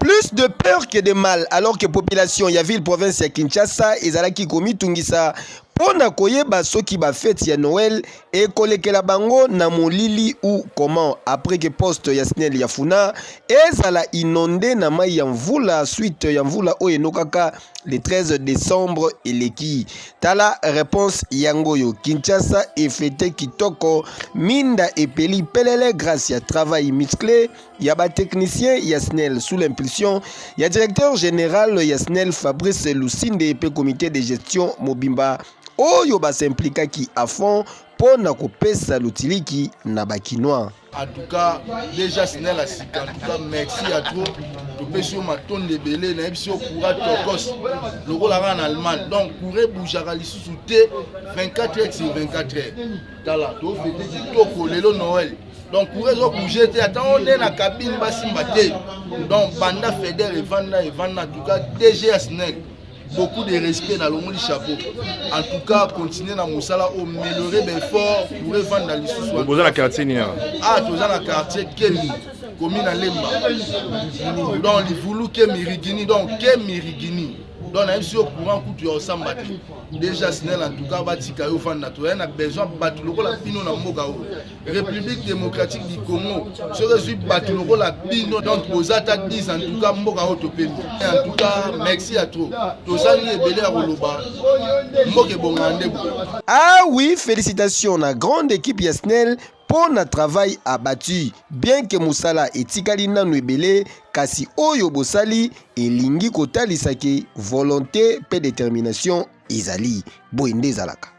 Plus de peur que de mal, alors que population ya ville province ya Kinshasa ezalaki komitungisa mpo na koyeba soki ba fete ya Noël ekolekela bango na molili ou comment, après que poste ya SNEL ya Funa ezala inondé na mai ya mvula suite ya mvula oyo enokaka le 13 décembre eleki. Tala réponse yango oyo: Kinshasa efete kitoko, minda epeli pelele grâce ya travail musclé ya batechnicien ya SNEL sous l'impulsion ya directeur général ya SNEL Fabrice Lusinde mpe comité de gestion mobimba oyo bas'impliquaki à fond mpo na kopesa lotiliki na Bakinois. En tout cas, déjà SNEL ya sika, en tout cas merci ya trop. Topesi yo matondo ebele. Nayebisi yo, courant tokos lokola kaka na Allemagne. Donc courant ebougeaka lisusu te 24 heures sur 24 heures. Tala, tofete kitoko lelo Noël. Donc courant ezobouge te, ata o nde na cabine basimba te. Donc banda feder evanda evanda. En tout cas, DG ya SNEL, beaucoup de respect, nalongoli chapeau. En tout cas, continue na mosala, améliorer baeffort pour evanda lisusu. Boza na quartier nini awa? Ah, toza na quartier Kemi, komi na Lemba, donc Livulu Kemi Rigini, donc Kemi Rigini. Donc nayebisi yo, courant kutu ya osamba te. Déjà SNEL, en tout cas batika yo vanda. Toyai na besoin bato lokola bino na mboka oyo, République démocratique du Congo. Soki ezwi bato lokola bino, donc boza ata 10, en tout cas mboka oyo topemi. En tout cas merci ya trop. Tozali ebele ya koloba, mboka ebongaka nde boye. Ah oui, félicitations na grande équipe ya SNEL mpo na travail abattu. Bien que mosala etikali nanu ebele, kasi oyo bosali elingi kotalisa ke volonté mpe détermination ezali. Boye nde ezalaka.